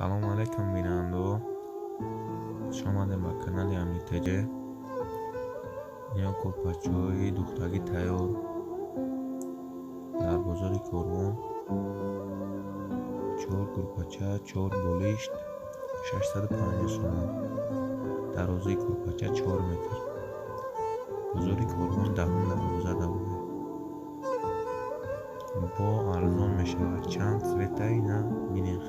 Салому алайкум, бинандаҳо! Хуш омадем ба канали Амир ТҶ. Ино курпачаҳои духтагӣ тайёр дар бозори Корвон. Чор курпача, чор болишт, 650 сомон. Дарозии курпача 4 метр. Бозори Корвон, даҳум дарвоза давояд. Бо арзон мешавад. Чанд цвета ина бинед.